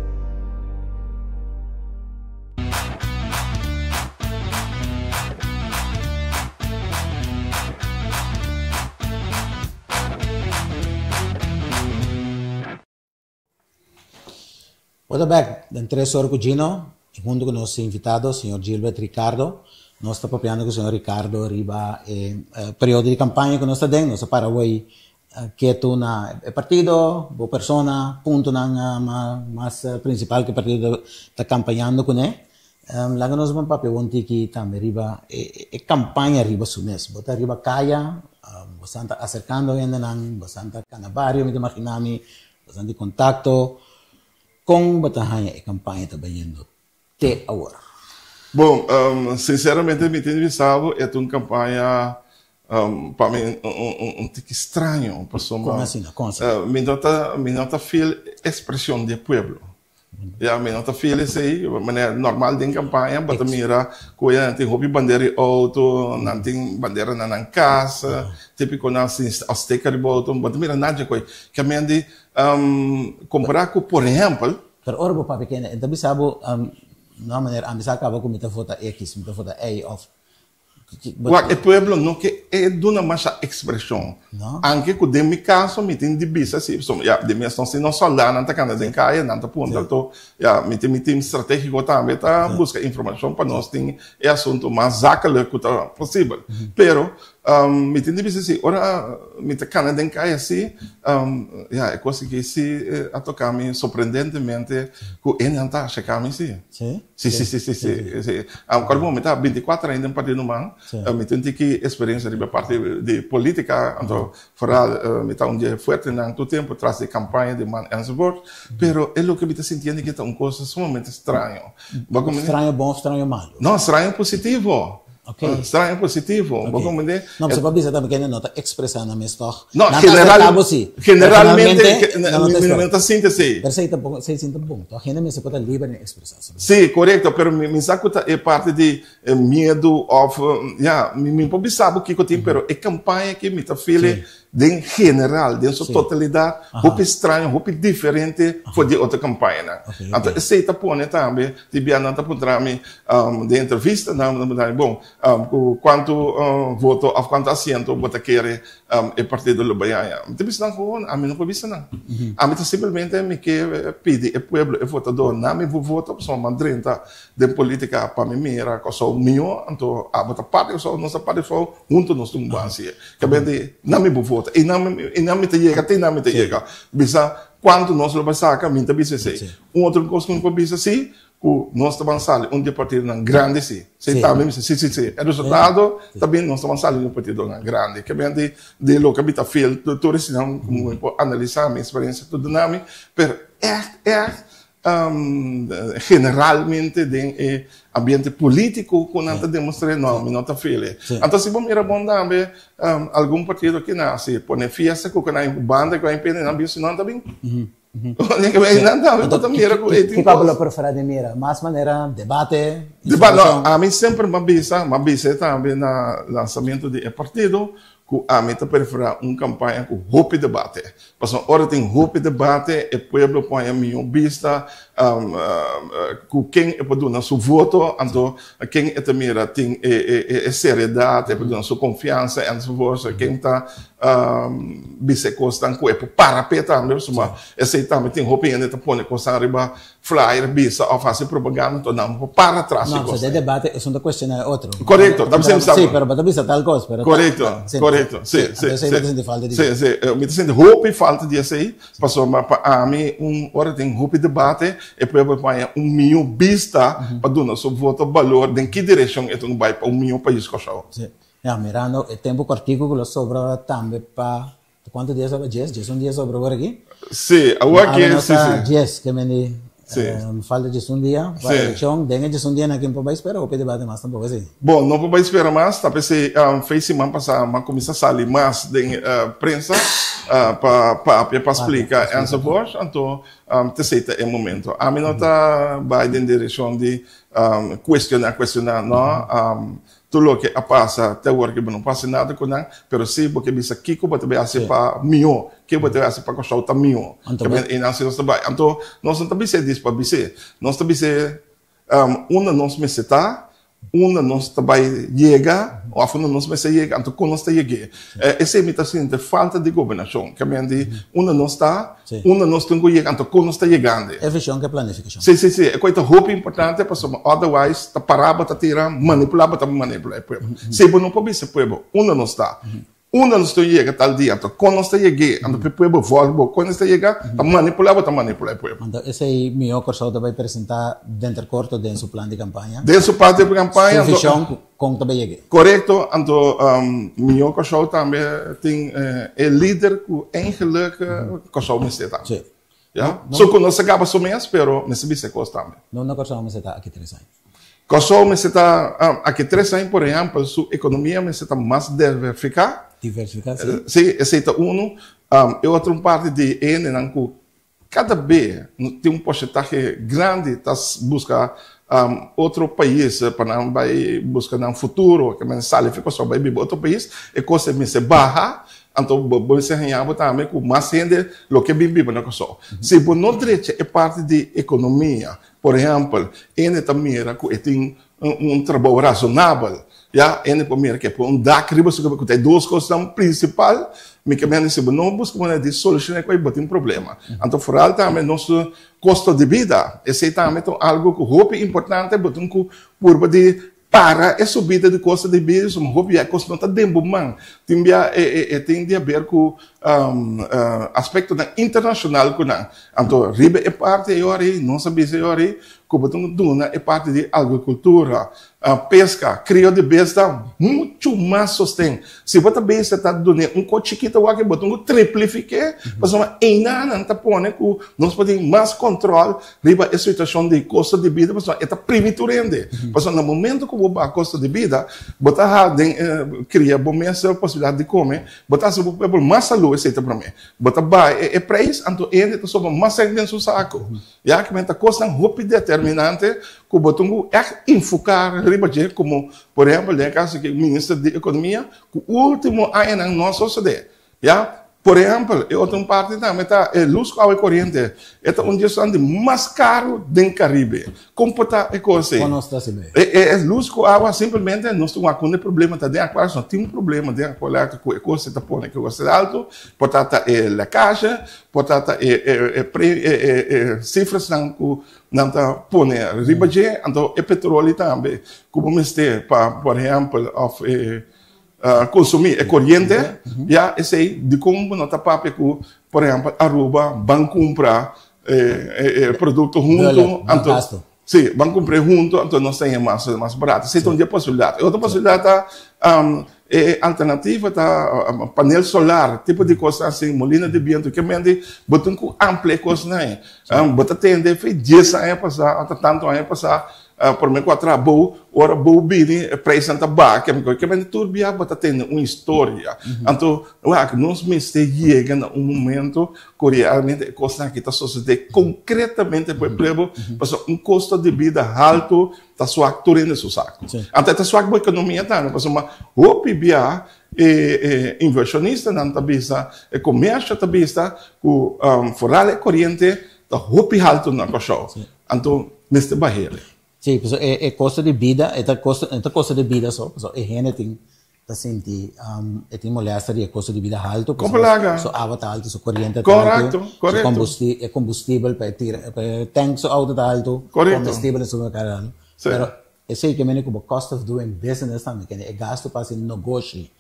Ora bek den Tres Ora ku Gino, huntu ku nos invitado señor Gilbert Ricardo. Nos ta papiando ku señor Ricardo riba e periodo di kampaña ku nos ta den. Nos a para awor Ketu na e partido, bo persona, puntonan mas principal cu e partido ta campañando cune. Laga nos ban papia un tiki tambe riba e campaña riba su mes. Bo ta riba caya, bo san ta acercando hendenan, bo san ta cana bario, mi ta imagina mi, bo san di contacto. Con bo ta haña e campaña ta bayendo te awor? Bon, sinceramente mi tin di bisa bo e ta un campaña pa mi un tiki straño pasobra Con asina? Con asina? Mi no ta mi no ta feel expresion di e pueblo. Ya mi no ta feel esey, manera normal den campaña bo ta mira cu nan tin hopi bandera di auto, nan tin bandera na nan cas, tipico nan sin sticker riba auto, bo ta mira nan dje coy. Kiamente compara cu por ehempel. Pero ora bo papia kende, e ta bisa bo, no meneer, ami sa kaba ku mi ta vota X, mi ta vota Y of. Wak, e pueblo no ke e duna masha ekspreshon. Anke ku den mi kaso mi tin di bisa si, pasobra ya, den mi esnan si nos sòldánan ta kanda den kaya, nan ta puntra to, ya, mi tin mi tim stratégiko tambe ta buska informashon pa nos tin e asuntu mas zakelijk ku ta posibel. Pero Mi tin di bisa si, ora mi ta cana den caya si, ya, e cos aki si a toca mi sorprendentemente cu e nan ta acerca mi si. Si? Si, si, si, si, si, si. Aunque mi ta binticuater aña den partido man, mi tin tiki experiencia riba parti di politica, anto vooral mi ta un dje fuertenan tur tempo tras di campaña di man enzovoort, pero e loke mi ta sintiendo aki ta un cosa sumamente straño. Straño bon of straño malo? No, straño positivo. Ok. Straño positivo. Bo Ok. comprende? No, pasobra bisa tambe kende no ta expresa nan mes tog. No, Nan ta general, acepta bo si. generalmente, Personalmente, nan no ta mi expresa. no ta sinti así. Pero esey ta bon, esey sinti bon tog. Hende mester por ta liber den expresa su mes. Sí, corecto, pero mi sa cu ta e parti di miedu of, ya, mi por bisa bo kico tin, pero e campaña aki mi ta feel Sí. Den general, den su Sí. totalidad, hopi straño, hopi diferente for di otro campañanan. Anto esey ta pone tambe, di bia nan ta puntra mi den entrevista, nan ta puntra mi, bon, cu cuanto voto of cuanto asiento bo ta kere e partido lo bay haña? Mi ta bisa nan gewoon, ami no por bisa nan. Ami ta simplemente mi ke pidi e pueblo, e votador, na mi voto pasobra mi a drenta Den politica pa mi mira Kòrsou mihó, anto abo ta parti Kòrsou, nos ta parti Kòrsou, huntu nos tin un ban si'e. Ke di na mi bo vota i na mi i na mi ta yega te na mi ta yega. Bisa kuantu nos lo bai saka, mi ta bisa esei. Un otro kos ku mi por bisa si, ku nos ta ban sali un di e partidonan grandi si. Si tambe mi bisa si si si. E resultado ta bin nos ta ban sali un di e partidonan grandi. Ke di di loke mi ta feel tur eseinan ku mi por analisa mi eksperensia tur duna mi, pero ègt ègt Generalmente den e ambiente politico cu nan ta demostra no, mi no ta feel. Anto si bo mira bon tambe algun partido aki nan a pone fiesta cu nan banda cu nan pende nan bin si nan ta bin. Nan tambe bo ta mira cu e tin Kico bo lo prefera di mira? Mas manera debate? Debate, no, ami semper m'a bisa, m'a bisa tambe na lansamento di e partido Ku ami ta preferá un kampaña ku hopi debate. Pasobra ora tin hopi debate e pueblo por haña mihó bista ku ken e por duna su voto, anto ken e ta mira tin e seriedat, e por duna su konfiansa enzovoorts, ken ta bisa e kosnan ku e por para p'e tambe, pasobra esei tambe tin hopi hende ta pone kosnan riba Flyer bisa of hasi propaganda to nan por para tras di cos. No, de debate esun ta cuestiona e otro. Correcto, ta bisa Sí, pero bo ta bisa tal cos, pero Correcto, correcto. Sí, sí, sí. Bo ta sinti falta di Sí, sí, mi ta sinti hopi falta di esey, pasobra pa ami un ora tin hopi debate e pueblo por haña un miho bista pa duna su voto balor den ki direccion e tin bay pa un miho pais Kòrsou. Sí. Ya, mirando e tempo cortico cu lo sobra tambe pa Kuantu dia sobra? Djes? Djes un dia sobra awor aki? Sí, awor aki, sí, sí. Djes, ke men di falta djes un dia pa elekshon. Den e djes un dianan aki no por bai spera hopi debate mas tampoco, sí? Bon, no por bai spera mas. Ta p'esei fei siman pasá mi a kuminsá sali mas den prensa pa papia, pa splika enzovoort. Anto t'esei ta e momento. Ami no ta bai den direkshon di kuestioná, kuestioná, no. Tur loke a pasa te awor ke bo no por hasi nada ku nan, pero si bo ke bisa kiko bo ta bai hasi pa mihó, ke bo ta bai hasi pa Kòrsou ta mihó. E nan si nos ta bai. Anto nos no ta bis'é dis pa bis'é. Nos ta bis'é unda nos mester ta, unda nos ta bai yega òf unda nos mester yega, anto kon nos ta yeg'é. Esei mi ta sinti falta di gobernashon. Ke men di unda nos ta, unda nos tin ku yega, anto kon nos ta yegando. E vishon ku e planifikashon. Sí, sí, sí. E kos ta hopi importante pasobra otherwise ta pará bo ta tira, manipulá bo ta manipulá e pueblo. Si bo no por bisa e pueblo unda nos ta, Unda nos ta yega tal dia? Anto kon nos ta yeg'é? Anto p'e pueblo vòlg bo. Kon nos ta yega? Ta manipulá bo ta manipulá e pueblo. Anto esei mihó Kòrsou ta bai presentá denter korto den su plan di kampaña. Den su plan di kampaña. Su vishon kon ta bai yeg'é. Korekto. Anto mihó Kòrsou tambe tin e lider ku eigenlik Kòrsou mester ta. Sí. Ya. So ku nos ta gaba su mes, pero mester bisa e kos tambe. Nunda Kòrsou mester ta aki tres aña? Kòrsou mester ta aki tres aña, por ehèmpel, su ekonomia mester ta mas derverfiká. Diversifiká, sí. Sí, esei ta unu. E otro un parti di e hendenan ku kada be tin un porsentahe grandi ta buska otro pais pa nan bai buska nan futuro, ke men sali for Kòrsou bai biba otro pais, e kos ei mester baha. Anto bo mester haña bo tambe ku mas hende lo ke bin biba na Kòrsou. Si bo no drecha e parti di ekonomia, Por ehèmpel, hende ta mira ku e tin un trabou rasonabel, ya, hende por mira ku e por un dak riba su kabes, ku ta e dos kosnan prinsipal, mi ke mende si bo no buska manera di solushoná e kos, bo tin problema. Anto foral tambe nos kosto di bida, esei tambe ta algu ku hopi importante, bo tin ku purba di Para e subida di kosto di bida su hopi bia e kos no ta den bo man. Tin bia e tin di haber ku aspektonan internashonal ku nan. Anto riba e parti ei ora ei nos a bisa e ora ei ku bo tin ku duna e parti di agrikultura, peska, krio di besta muchu mas sosten. Si bo ta bisa ta dun'é un kos chikito awor aki bo tin ku triplifik'é pasobra einanan ta pone ku nos por tin mas kòntròl riba e situashon di kosto di bida pasobra e ta primi tur hende. Pasobra na momento ku bo baha kosto di bida bo ta ha den kria bo mes posibilidat di kome, bo ta hasi bo pueblo mas salú esei ta promé. Bo ta baha e preis anto hende ta sobra mas sèn den su sako. Ya ki men ta kosnan hopi determinante ku bo tin ku ègt enfoká riba dje komo por ehèmpel den e kaso aki minister di ekonomia ku último añanan no a sosodé. Ya. Por ehèmpel e otro parti tambe ta e lus ku awa e koriente e ta un di esnan di mas karu den Karibe. Kon por ta e kos ei? Kon nos ta hasi bay? E lus ku awa simplemente nos tin wak unda e problema ta den Aqualectra no tin un problema den Aqualectra ku e kos ei ta pone ku e kos ta altu por ta ta e lèkashe. Por ta ta e e sifrasnan ku nan ta pone riba dje, anto e petroli tambe ku bo mester pa por ehèmpel òf e konsumí e koriente, ya esei dikon bo no ta papia ku por ehèmpel Aruba ban kumpra e produkto huntu, anto si ban kumpr'é huntu anto nos ta haña mas mas barato, esei ta un di e posibilidat. E otro posibilidat ta E alternativa ta panel solar, tipo di kos asin, molina di bientu, ke mende bo tin ku amplia e kosnan ei. Bo ta tende fi dies aña pasá òf ta tantu aña pasá promé ku a traha bou, ora bou bini e preisnan ta baha, ke mende tur bia bo ta tende un historia. Anto wak nos mester yega na un momento ku realmente e kosnan aki ta sosodé konkretamente pa e pueblo, pasobra un kosto di bida haltu Ta swak tur hende su saku. Anto e ta swak bo ekonomia tambe pasobra hopi bia e invershonistanan ta bisa, e komersio ta bisa ku foral e koriente ta hopi haltu na Kòrsou. Anto mester bah'el. Sí, pasobra e kosto di bida, e ta kosto, e ta kosto di bida so, pasobra e hende tin ta sinti e tin molester di e kosto di bida haltu pasobra su awa ta haltu, su koriente ta haltu, su e kombustibel pa e tira pa e tank su auto ta haltu, kombustibel den supermerkado ta haltu. Pero esei ke mende ku bo cost of doing business tambe kende e gastu pa hasi nogoshi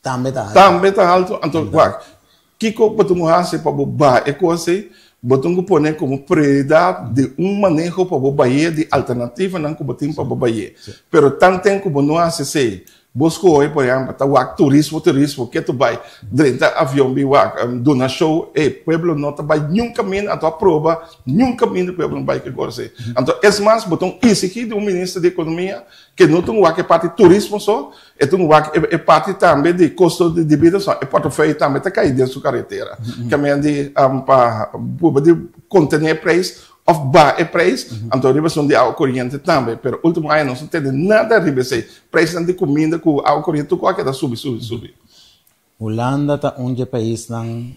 tambe ta haltu. Tambe ta haltu, anto wak kiko bo tin ku hasi pa bo baha e kos ei? Bo tin ku pone komo prioridat di un maneho pa bo bah'é di alternativanan ku bo tin pa bo bah'é. Pero tanten ku bo no hasi esei, Bo skohe por ehempel ta wak turismo turismo ke tu bai drenta avion bin wak duna show ey pueblo no ta bai niun kaminda anto a proba niun kaminda pueblo no bai ke kos ey anto es mas bo ta un exigi di un minister di ekonomia ke no ta un wak e parti turismo so e ta un wak e parti tambe di kosto di bida so e portefeuille tambe ta kai den su karetera kaminda di pa purba di kontene prijs Of baha e prijs, anto riba esun di awa koriente tambe. Pero ultimo aña nos no tende nada riba esei. Prijsnan di kuminda ku awa koriente tur kua keda subi, subi, subi. Hulanda ta un dje paisnan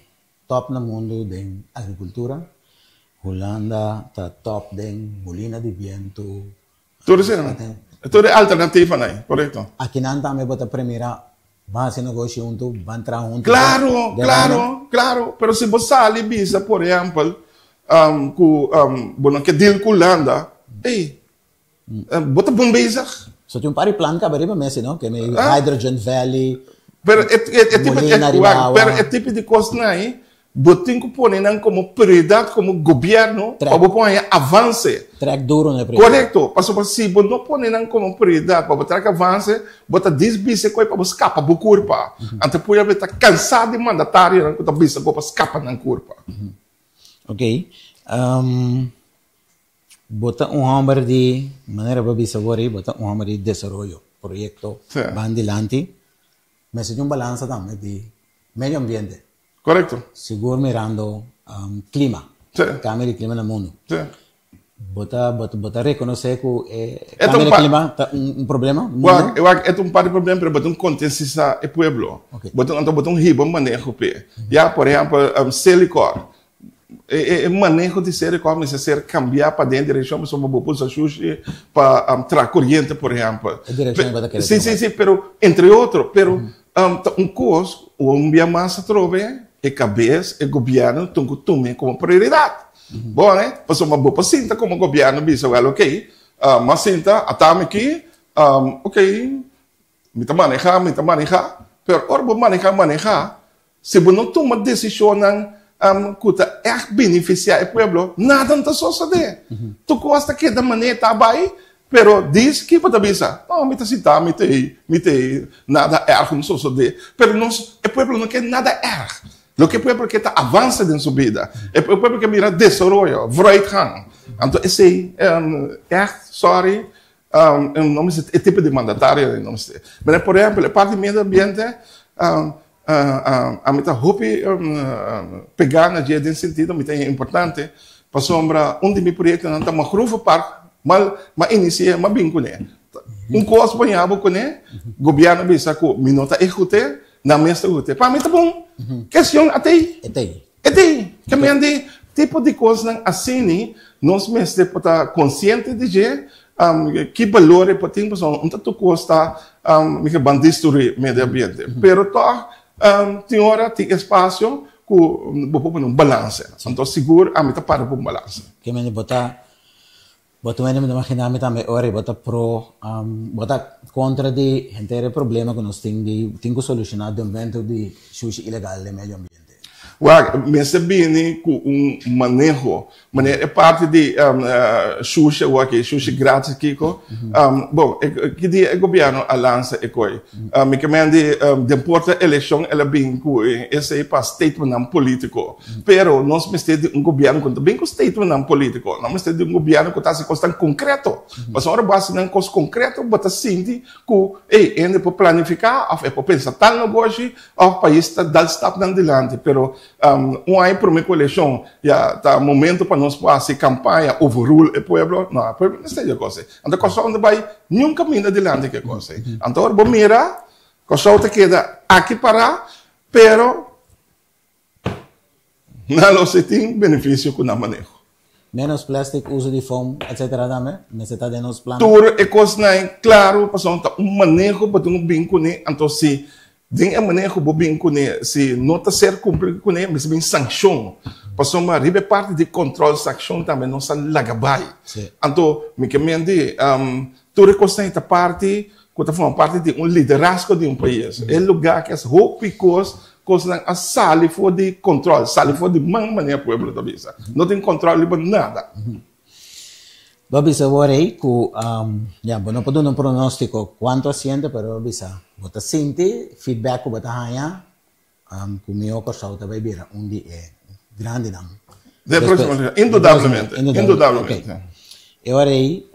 top na mundu den agrikultura. Hulanda ta top den mulina di bientu. Tur esei, tur e alternativanan ei, korekto. Akinan tambe bo ta premira Ban hasi negoshi huntu, ban traha huntu. Claro, claro, claro. Pero si bo sali bisa, por ehempel, ku bo no ke deal ku Hulanda, ey, bo ta bon bezig. So tin un par di plan kaba riba mesa, no? Kende Hydrogen Valley. Pero e, e, e tipo, Molina e, riba wak, awa. pero e tipo di kosnan ei, bo tin ku pone nan komo prioridat komo gobièrnu Trek. pa bo por haña avanse. Trek duro na e prioridat. Korekto. Pasobra si bo no pone nan komo prioridat pa bo trek avanse, bo ta disbisa koe pa bo skapa bo kurpa. Anto pueblo ta kansá di mandatarionan ku ta bisa bo pa skapa nan kurpa. Ok. Bo ta un hòmber di, manera bo a bisa awor ei, bo ta un hòmber di desaroyo, proyekto ban dilanti. Mester tin un balansa tambe di medio ambiente. Korekto. Sigur mirando klima, kambio di klima na mundu. Bo ta bo ta rekonosé ku e kambio di klima ta un problema na mundu? Wak, wak, e ta un par di problema, pero bo ta un konsientisá e pueblo. Bo ta, anto bo ta un hiba maneho p'e. Ya, por ehèmpel, Selikor. E maneho di Selikor mester ser kambiá pa den direkshon pasobra bo por usa shushi pa traha koriente, por ehèmpel. E direkshon ku bo ta kere Sí, sí, sí, pero entre otro, pero ta un kos un bia mas atrobe e kabes, e gobièrnu tin ku tum'é komo prioridat. Bon, pasobra bo por sinta komo gobièrnu bisa, wèl okey, m'a sinta, ata mi aki, okey, Mi ta manehá, mi ta manehá, pero ora bo manehá, manehá, si bo no tuma desishonnan ku ta ègt benefisiá e pueblo, nada no ta sosodé. Tur kos ta keda manera ta bai, pero dis ki bo ta bisa? No, mi ta sintá, mi ta ei, mi ta ei, nada èrg no sosodé. Pero nos, e pueblo no ke nada èrg. Loke e pueblo ke ta avanse den su bida. E pueblo ke mira desaroyo, vooruitgang. Anto esei, ègt, sòri, No mester e tipo di mandatario no mester. Mira por ehempel e parti medio ambiente ami ta hopi pega na dje den sentido mi ta haña importante pasobra un di mi proyectonan ta Mangrovepark mal m'a inicia m'a bin cune. Un cos bo haña bo cune gobierno a bisa cu mi no ta ehecute nan mes ta ehecute. Pa mi ta bon kestion atey. E tin ke men di tipo di kosnan asini nos mester por ta konsiente di dje, ki balor e por tin pasobra un ta tur kos ta mi ke ban destruí medio ambiente. Pero tòg tin ora tin espasio ku bo por pone un balanse. Anto sigur ami ta para pa un balanse. Ke men di bo ta Bo ta wende mi ta imagina mi tambe ora bo ta pro bo ta kontra di henter e problema ku nos tin di tin ku solushoná dumpmentu di shushi ilegal den medio ambiente. Wak, mester bini ku un maneho, manera e parti di shushi awor aki, shushi gratis kiko, bon, ki dia e gobièrnu a lansa e koi? Mi ke men di den porta elekshon el a bin ku esei pa statementnan polítiko. Pero nos mester di un gobièrnu ku no ta bin ku statementnan polítiko. Nos mester di un gobièrnu ku ta hasi kosnan konkreto. Pasobra ora bo hasi nan kos konkreto bo ta sinti ku ey hende por planifiká òf e por pensa tal negoshi òf pais ta dal stapnan dilanti. Pero un aña promé ku elekshon ya ta momento pa nos por hasi kampaña overrule e pueblo. No, e pueblo mester di e kos ei. Anto Kòrsou no ta bai niun kaminda dilanti ku e kos ei. Anto ora bo mira Kòrsou ta keda aki pará pero Nan lo si tin benefisio ku nan maneho. Menos plastic, uso di foam, etc. Tambe mester ta den nos plan. Tur e kosnan ei klaru pasobra ta un maneho bo tin ku bin kuné, anto si den e maneho bo bin kuné si no ta ser kumpli kuné mester bin sankshon pasobra riba e parti di kòntròl sankshon tambe nos a laga bai. Anto mi ke mende tur e kosnan ei ta parti ku ta forma parti di un liderazgo di un pais. E lugá ku es hopi kos, kosnan a sali for di kòntròl, sali for di man manera pueblo ta bisa. No tin kòntròl riba nada. Bo a bisa awor ei ku, ya, bo no por duna un pronóstiko kuantu asiento, pero bo a bisa bo ta sinti feedback ku bo ta haña Ku mihó Kòrsou ta bai bira un di e grandinan. Den próksimo elekshon, indudablemente, indudablemente. E ora ei,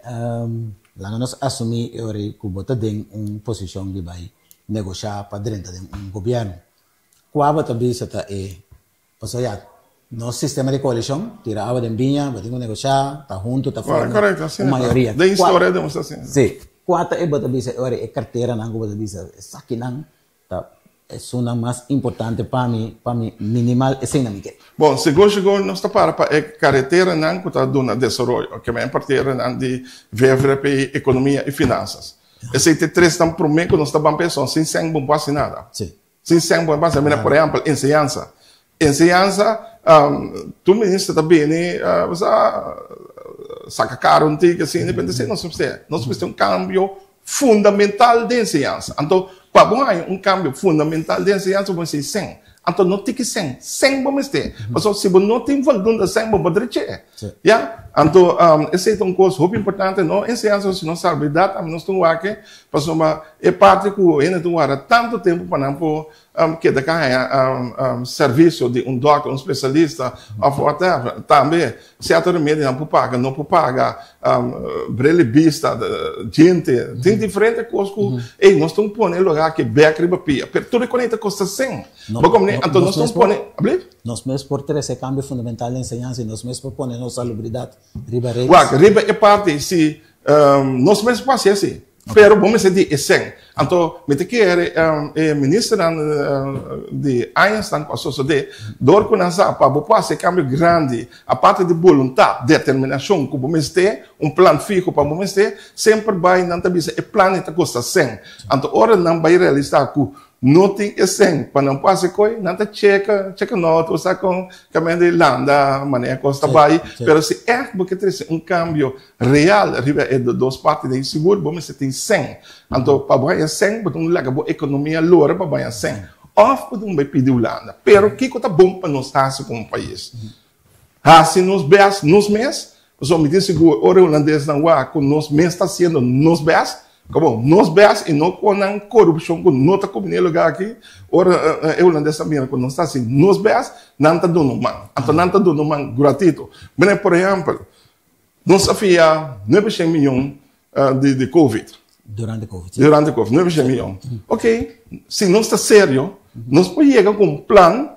laga nos asumí e ora ei ku bo ta den un posishon di bai negoshá pa drenta den un gobièrnu. Kua bo ta bisa ta e, pasobra ya, nos sistema di koalishon tira awa den biña, bo tin ku negoshá, ta huntu ta forma un mayoria. Den historia demostrá asina. Sí. Kua ta e bo ta bisa e ora ei, e karteranan ku bo ta bisa esakinan Ta esunnan mas importante pa mi, pa mi minimal eseinan mi ke. Bon, segun segun nos ta para pa e kareteranan ku ta duna desaroyo, ke men parteranan di VVRP, Ekonomia i Finansas. Esei ta e tresnan promé ku nos ta ban pensa, sin sèn bo no por hasi nada. Sin sèn bo no por hasi nada. Mira, por ehèmpel, enseñansa. Enseñansa, tur minister ta bini, bo sa, saka kara un tiki asina, pero esei nos mester. Nos mester un kambio fundamental den enseñansa. Anto. Pa bo haña un kambio fundamental den enseñansa bo mester sèn. Anto no tiki sèn, sèn bo mester. Pasobra si bo no tin voldoende sèn bo por drech'é. Ya? Anto esei ta un kos hopi importante, no enseñansa sino salubridad tambe nos tin wak pasobra e parti ku hende tin warda tantu tempu pa nan por keda ka haña servisio di un dòkter, un spesialista òf whatever. Tambe sierto remedionan por paga, no por paga, bril di bista, djente, tin diferente kos ku ey nos tin pone e lugar aki bèk riba pia, pero tur e kos ta kosta sèn. Bo komprende? Anto nos tin pone, ablief? Nos mes por trese kambio fundamental den enseñansa i nos mes por pone nos salubridat riba redes. Wak, riba e parti si nos mes por hasi asi, pero bo mester di e sèn. Anto mi ta kere e ministernan di añasnan ku a sosodé, dor ku nan sa pa bo por hasi e kambio grandi, aparte di boluntat, determinashon ku bo mester, un plan fiho pa bo mester, semper bai nan ta bisa e plan ei ta kosta sèn. Anto ora nan bai realisá ku No tin e sèn pa nan por hasi koi, nan ta cheka, cheka nota, bo sa kon kaminda di landa, manera kos ta bai. Pero si ègt bo ke trese un kambio real riba e dos parti den sigur bo mester tin sèn. Anto pa bo haña sèn bo tin ku laga bo ekonomia lora pa bo haña sèn. Òf bo tin ku bai pidi Hulanda. Pero kiko ta bon pa nos hasi komo pais? Hasi nos best nos mes, pasobra mi tin sigur ora e hulandesnan wak ku nos mes ta hasiendo nos best, kobon, nos best i no ku nan korupshon ku no ta kuminí e lugar aki, ora e hulandesnan mira ku nos ta hasi nos best, nan ta duna un man. Anto nan ta duna un man gratito. Mira, por ehèmpel, nos a fia nuebe shen miyon di covid. Durante covid, si. Durante covid, 900 miyon. Ok, si nos ta serio, nos por yega ku un plan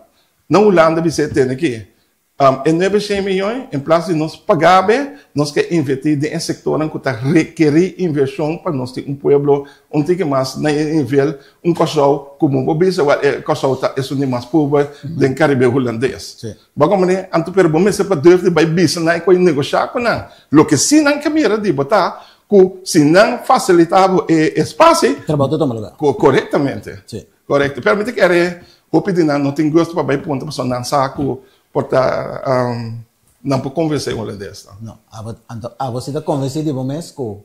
Na Hulanda bisa e tene ki e 900 miyon en plas di nos paga be, nos ke inverti den e sektornan ku ta rekerí invershon pa nos tin un pueblo un tiki mas na e nivel, un Kòrsou ku bo por bisa wèl e Kòrsou ta esun di mas pober den Karibe Hulandes. Bo a komprendé? Anto pero bo mester pa durf di bai bisa nan i ku negoshá ku nan. Loke si nan ke mira di bo ta ku si nan fasilitá bo e espasio. Trabou ta tuma lugá. Korektamente. Korekto. Pero mi ta kere hopi di nan no tin gusto pa bai punta pasobra nan sa ku por ta nan por konvensé un holandesnan. No, abo anto abo si ta konvensí di bo mes ku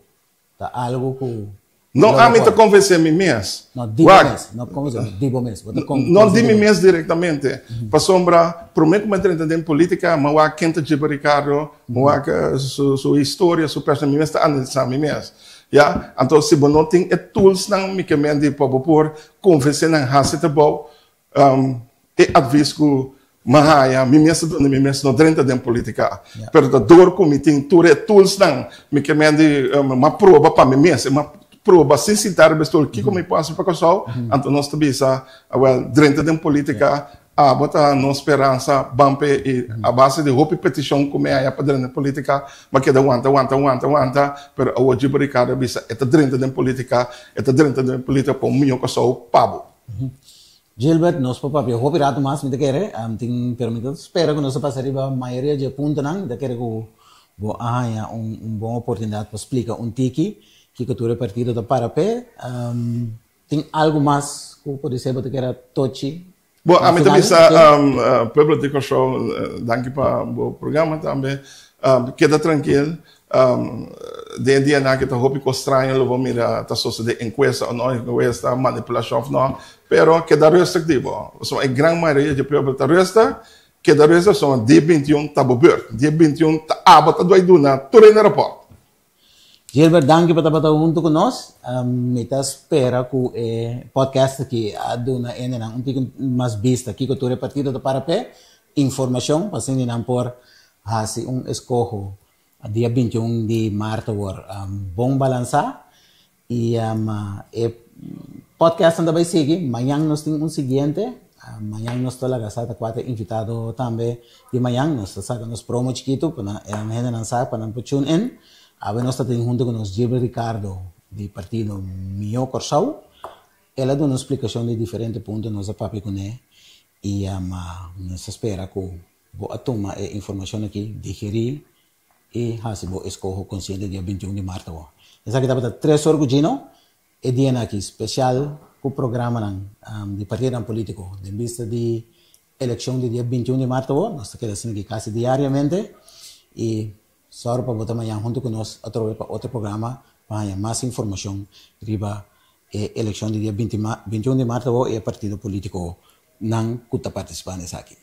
ta algu ku No, ami ta konvensé mi mes. No, di bo mes. No konvensé, di bo mes. Bo ta konvensé. No di mi mes direktamente. Pasobra promé ku mi a drenta den polítika mi a wak ken ta Gilbert Ricardo, mi a wak su historia, su persona, mi mes ta analisá mi mes. Ya, anto si bo no tin e toolsnan mi ke men di pa bo por konvensé nan hasi trabou, e advis ku mi a haña, mi mes ta duna mi mes no drenta den politika. Pero ta dor ku mi tin tur e toolsnan mi ke men di mi a proba pa mi mes, mi a proba sin sinta riba e stoel kiko mi por hasi pa Kòrsou, anto nos ta bisa, awèl, drenta den politika Abo ta nos speransa, ban p'e i a base di hopi petishon ku mi haña pa drenta den politika, mi a keda wanta, wanta, wanta, wanta, pero awor Gilbert Ricardo a bisa e ta drenta den politika, e ta drenta den politika pa un mihó Kòrsou pa bo. Gilbert, nos por papia hopi ratu mas, mi ta kere, tin, pero mi ta spera ku nos a pasa riba mayoria dje puntonan, mi ta kere ku bo a haña un bon oportunidat pa splika un tiki kiko tur e partido ta para p'e. Tin algu mas ku podisé bo ta kere tochi? Bo, ami ta bisa pueblo di Kòrsou, danki pa bo programa tambe. Keda trankil, den e dianan aki ta hopi kos straño lo bo mira ta sosodé, enkuesta o no enkuesta, manipulashon òf no, pero keda rustig di bo. Pasobra e gran mayoria di pueblo ta rustig, keda rustig pasobra dia 21 ta bo bùrt, dia 21 ta abo ta dwai duna tur hende rapòrt. Gilbert, danki pa tabata huntu ku nos. Mi ta spera ku e podcast aki a duna hendenan un tiki mas bista kiko tur e partido ta para p'e, informashon pa asina nan por hasi un eskoho dia 21 di mart awor. Bon balansá i e podcastnan ta bai sigui. Mañan nos tin un siguiente. Mañan nos ta laga sa ta kua ta invitado tambe di mañan. Nos ta saka nos promo chikitu pa nan e hendenan sa pa nan por tune in. Awe nos ta tin huntu ku nos Gilbert Ricardo di partido Mihó Kòrsou. El a duna un splikashon di diferente punto nos a papia kuné i nos ta spera ku bo a tuma e informashon aki, digerí i hasi bo eskoho konsiente dia 21 di mart awor. Esaki tabata Tres Or ku Gino. E dianan aki spesial ku programanan di partidonan polítiko den bista di elekshon di dia 21 di mart awor. Nos ta keda asina aki kasi diariamente i sòru pa bo ta mañan huntu ku nos atrobe pa otro programa pa haña mas informashon riba. E elekshon di dia 21 di mart awor i e partido polítikonan ku ta partisipá na esaki.